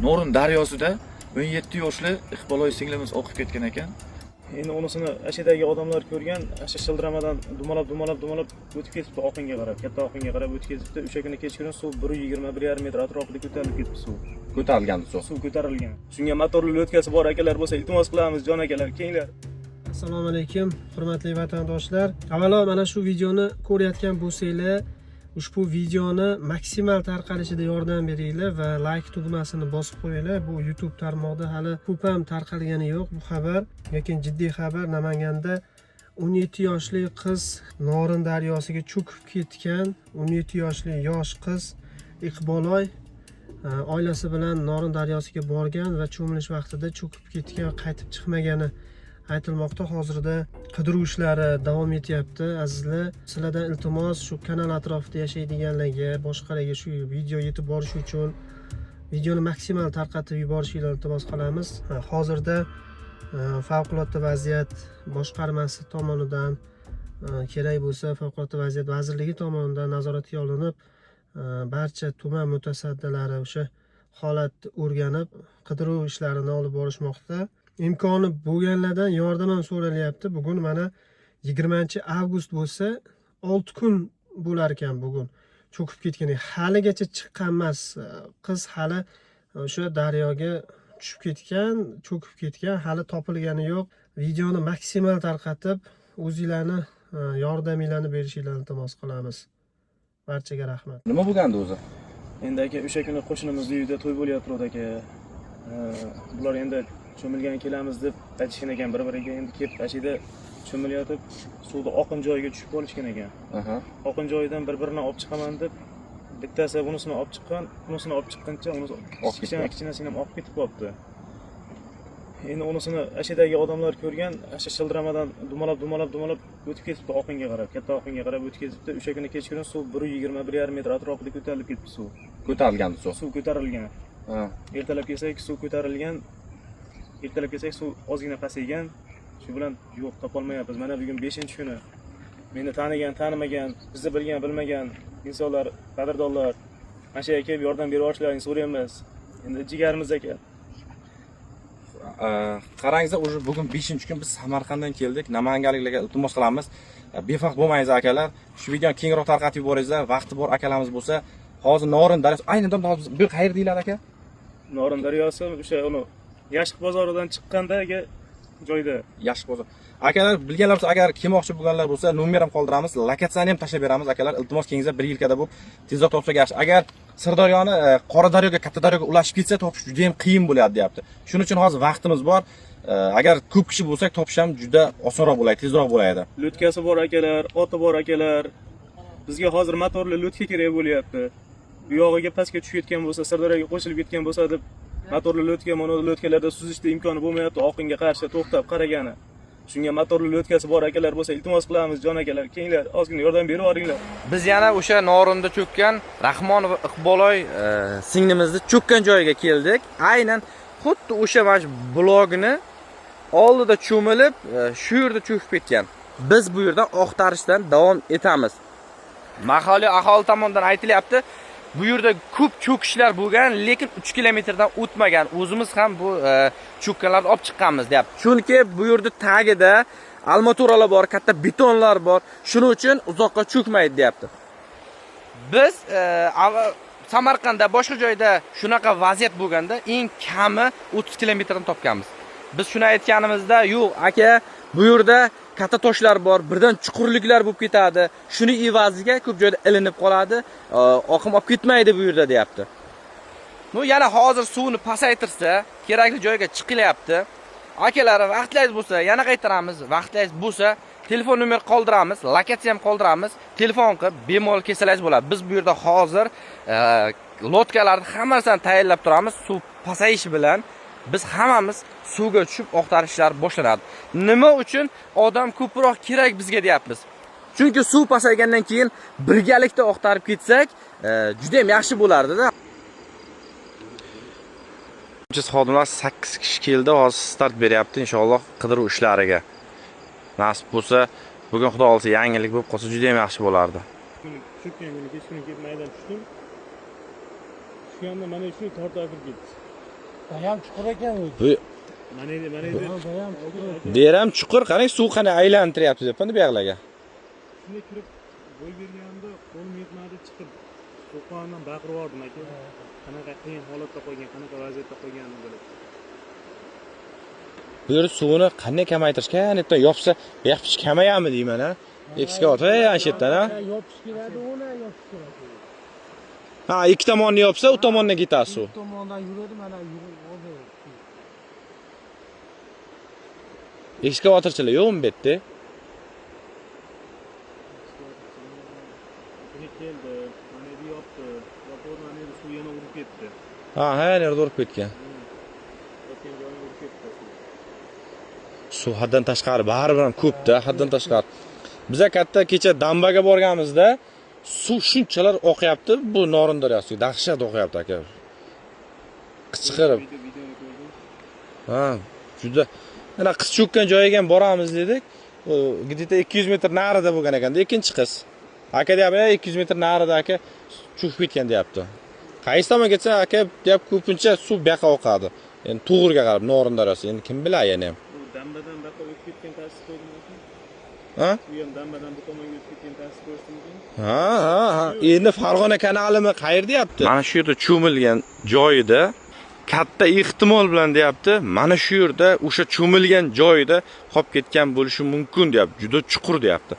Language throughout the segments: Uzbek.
Norin daryosida 17 yoshli Iqboloy singlimiz oqib ketgan ekan. Endi unisini ashadagi odamlar ko'rgan, asha shildiramadan dumalab dumalab dumalab o'tib ketibdi oqinga qarab, katta oqinga qarab o'tib ketibdi. O'sha kuni kechqurun suv 1.21,5 metr atrofida ko'tarilib ketibdi suv. Ko'tarilgan suv. Suv ko'tarilgan. Shunga motorli lotkasi bor akalar bo'lsa, iltimos qilamiz, jon akalar, kelinglar. Assalomu alaykum, hurmatli vatandoshlar. Avvalo mana shu videoni ko'rayotgan bo'lsanglar, ushbu videoni maksimal tarqalishida yordam beringlar va like tugmasini bosib qo'yinglar. Bu YouTube tarmog'ida hali ko'p ham tarqalgani yo'q bu xabar, lekin jiddiy xabar. Namanganda 17 yoshli qiz Norin daryosiga cho'kib ketgan. 17 yoshli yosh qiz Iqboloy oilasi bilan Norin daryosiga borgan va cho'milish vaqtida cho'kib ketgan, qaytib chiqmagani aytilmoqda. Hozirda qidiruv ishlari davom etyapti. Azizlar, sizlardan iltimos, shu kanal atrofida yashaydiganlarga, boshqalarga shu video yetib borishi uchun videoni maksimal tarqatib yuborishinglarni iltimos qilamiz. Hozirda favqulodda vaziyat boshqarmasi tomonidan, kerak bo'lsa favqulodda vaziyat vazirligi tomonidan nazoratga olinib, barcha tuman mutasaddilari o'sha holatni o'rganib, qidiruv ishlarini olib borishmoqda. Imkoni bo'lganlardan yordam ham so'ralyapti. Bugun mana 20 avgust bo'lsa, 6 kun bo'lar ekan bugun cho'kib ketgan. Haligacha chiqqan emas qiz, hali o'sha daryoga tushib ketgan, cho'kib ketgan, hali topilgani yo'q. Videoni maksimal tarqatib, o'zinglarni yordaminglarni berishinglarni iltimos qilamiz. Barchaga rahmat. Nima bo'lgandi o'zi? Endi aka, o'sha kuni qo'shnimizni uyida to'y bo'lyapti aka. Bular endi cho'milgan kelamiz deb aytishgan ekan bir-biriga. Endi kelib ashida cho'milayotib suvda oqin joyiga tushib qolishgan ekan. Oqin joyidan bir-birini olib chiqaman deb bittasi bunisini olib chiqqan, unisini olib chiqqancha unisi Oqib kichkina ketgan. Kichinasini ham oqib ketib qolibdi. Endi unisini ashadagi odamlar ko'rgan, asha shildiramadan dumalab dumalab dumalab o'tib ketibdi oqinga qarab, katta oqinga qarab o'tib ketibdi. O'sha kuni kechqurun suv 1.21,5 metr atrofida ko'tarilib ketibdi suv. Ko'tarilgan suv. Suv ko'tarilgan. Ertalab kelsak, suv ko'tarilgan. Ertalab kelsak, suv ozgina pasaygan. Shu bilan yo'q, topolmayapmiz. Mana bugun 5-kuni. Meni tanigan, tanimagan, bizni bilgan, bilmagan insonlar, qadrdonlar, mana shu yerga kelib yordam berib yuborishlarini so'raymiz. Endi jigarimiz aka. Qarangizlar, уже bugun 5-kun, biz Samarqanddan keldik. Namanganliklarga iltimos qilamiz. Bevaqt bo'lmaymiz, akalar. Shu videoni kengroq tarqatib yuboringizlar. Vaqti bor akalarimiz bo'lsa, hozir Norin daryosi, aynan hozir bu qayerda deyiladi, aka? Norin daryosi o'sha uni Yashiq bozoridan chiqqandagi joyda. Yaxshi bo'lsa. Akalar, bilganlar bo'lsa, agar kelmoqchi bo'lganlar bo'lsa, nomer ham qoldiramiz, lokatsiyani ham tashlab beramiz, akalar. Iltimos, kelingizlar, bir yilkada bo'lib tezroq topsak yaxshi. Agar Sirdaryoni Qora daryoga, Katta daryoga ulashib ketsa, topish juda ham qiyin bo'lyapti, deyapti. Shuning uchun hozir vaqtimiz bor. Agar ko'p kishi bo'lsak, topish ham juda osonroq bo'ladi, tezroq bo'ladi. Lotkasi bor akalar, oti bor akalar. Bizga hozir motorli lotka kerak bo'lyapti. Bu yog'iga pastga tushib ketgan bo'lsa, Sirdaryoga qo'shilib ketgan bo'lsa deb motorli lotka, mana lotkalarda suzishda imkoni bo'lmayapti, oqinga qarshi to'xtab qaragani. Shunga motorli lotkasi bor akalar bo'lsa, iltimos qilamiz, jon akalar, kelinglar, ozgina yordam berib yuboringlar. Biz yana o'sha Norinda cho'kkan Rahmonova Iqboloy singlimizni cho'kkan joyiga keldik. Aynan xuddi o'sha mana shu blogini oldida cho'milib, shu yerda cho'kib ketgan. Biz bu yerdan oqtarishdan davom etamiz. Mahalliy aholi tomonidan aytilyapti, bu yerda ko'p cho'kishlar bo'lgan, lekin 3 kilometrdan o'tmagan. O'zimiz ham bu cho'kkanlarni olib chiqqanmiz, deyapti. Chunki bu yerda tagida armaturalar bor, katta betonlar bor. Shuning uchun uzoqqa cho'kmaydi, deyapti. Biz Samarqandda, boshqa joyda shunaqa vaziyat bo'lganda eng kami 30 kilometrdan topganmiz. Biz shuni aytganimizda, yo'q aka, bu yerda katta toshlar bor, birdan chuqurliklar bo'lib ketadi. Shuni evaziga ko'p joyda ilinib qoladi, oqim olib ketmaydi bu yerda, deyapti. Ну, yana hozir suvni pasaytirsa, kerakli joyga chiqilyapti. Akalar, vaqtlaringiz bo'lsa, yana qaytaramiz. Vaqtlaringiz bo'lsa, telefon nomer qoldiramiz, lokatsiya ham qoldiramiz. Telefon qilib bemalol kelsangiz bo'ladi. Biz bu yerda hozir lodkalarni hammasini tayyorlab turamiz. Suv pasayishi bilan biz hammamiz suvga tushib oqtarishlar boshlanadi. Nima uchun odam ko'proq kerak bizga deyapmiz? Chunki suv pasaygandan keyin birgalikda oqtarib ketsak, juda ham yaxshi bo'lardi-da. Xodimlar 8 kishi keldi, hozir start beryapti inshaalloh qidiruv ishlariga. Nasib bo'lsa, bugun Xudo xohlasa yangilik bo'lib qolsa juda ham yaxshi bo'lardi. Cho'kkan kuni kechqurun kelib maydan tushdim. Tushganda mana shuni tortib olib ketdi. Bayam chuqur ekan u. Bu Mana endi, mana endi. Bayam chuqur. deram chuqur, qarang, suv qanday aylantiryapti deyapman bu yoqlarga. Shunday kirib bo'y berganimda qo'lim yetmadi chiqib qo'rqqanimdan baqirib yubordim aka. Qanaqa qiyin holatda qolgan, qanaqa vaziyatda qolganimni bilib. Bu yer suvini qanday kamaytirishgan, yerdan yopsa, bu yoq hech kamayami deyman a. Ekskavator ey ana shu yerdan a. Yopish keladi, uni yopish keladi. Ha, ikki tomonni yopsa, u tomondan ketadi suv. Bu tomondan yuradi, mana yurib oldi. Ekskavatorchilar yo'qmi bu yerda? Shuni keldi, mana endi yopdi. Yopib, mana endi suv yana urib ketdi. Ha, ha, yerda urib ketgan. Yotgan joyini urib ketdi suv. Suv haddan tashqari, baribir ham ko'p-da, haddan tashqari. Biza katta kecha dambaga borganimizda suv shunchalar oqyapti, bu Norin daryosiga dahshat oqyapti aka. Qichqirib. Videoni ko'rdim. Ha, juda. Ana qiz cho'kkan joyiga ham boramiz dedik. U где-то 200 metr narida bo'lgan ekanda ikkinchi qiz. Aka deyapti, "Ey, 200 metr narida aka cho'kib ketgan" deyapti. Qaysi tomonga ketsa aka deyapti, ko'pincha suv bu yoqqa oqadi. Endi to'g'riga qarab Norin daryosi, endi kim biladi yana ham. U dambadan bu yoqqa o'tib ketgan ta'sis ko'rdingmi? Ha? U ham dambadan bu tomonga o'tib ketgan ta'sis ko'rdingmi? Ha, ha, ha. Endi Farg'ona kanalimi qayer deyapti? Mana shu yerda cho'milgan joyida katta ehtimol bilan deyapti, mana shu yerda o'sha cho'milgan joyida qolib ketgan bo'lishi mumkin deyapti. Juda chuqur deyapti.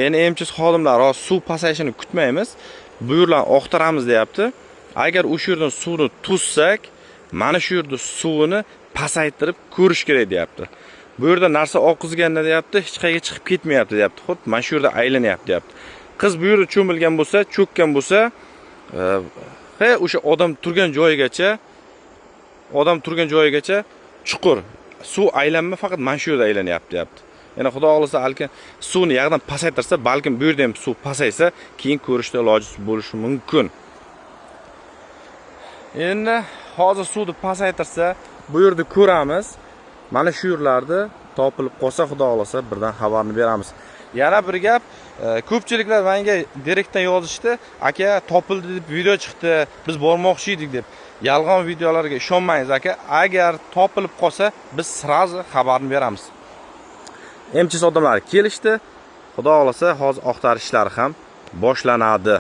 Endi MChS xodimlari hozir suv pasayishini kutmaymiz. Bu yerlarni oqtaramiz deyapti. Agar o'sha yerdan suvni tuzsak, mana shu yerda suvini pasaytirib ko'rish kerak deyapti. Bu yerda narsa oqizganda deyapti, hech qayerga chiqib ketmayapti deyapti. Xuddi mana shu yerda aylanyapti deyapti. Qiz bu yerda cho'milgan bo'lsa, cho'kkan bo'lsa, he o'sha odam turgan joyigacha, odam turgan joyigacha chuqur. Suv aylanma faqat mana shu yerda aylanyapti deyapti. Yana Xudo xohlasa, balkim suvni yog'dan pasaytirsa, balkim bu yerda ham suv pasaysa, keyin ko'rishda iloji bo'lishi mumkin. Endi hozir suvni pasaytirsa, bu yerda ko'ramiz. Mana shu yerlarda topilib qolsa, Xudo xohlasa, birdan xabarni beramiz. Yana bir gap, ko'pchiliklar menga direktdan yozishdi, aka topildi deb video chiqdi, biz bormoqchi edik deb. Yolg'on videolarga ishonmangiz aka. Agar topilib qolsa, biz sразу xabarni beramiz. MChS odamlari kelishdi. Xudo xohlasa, hozir oqtarish ishlari ham boshlanadi.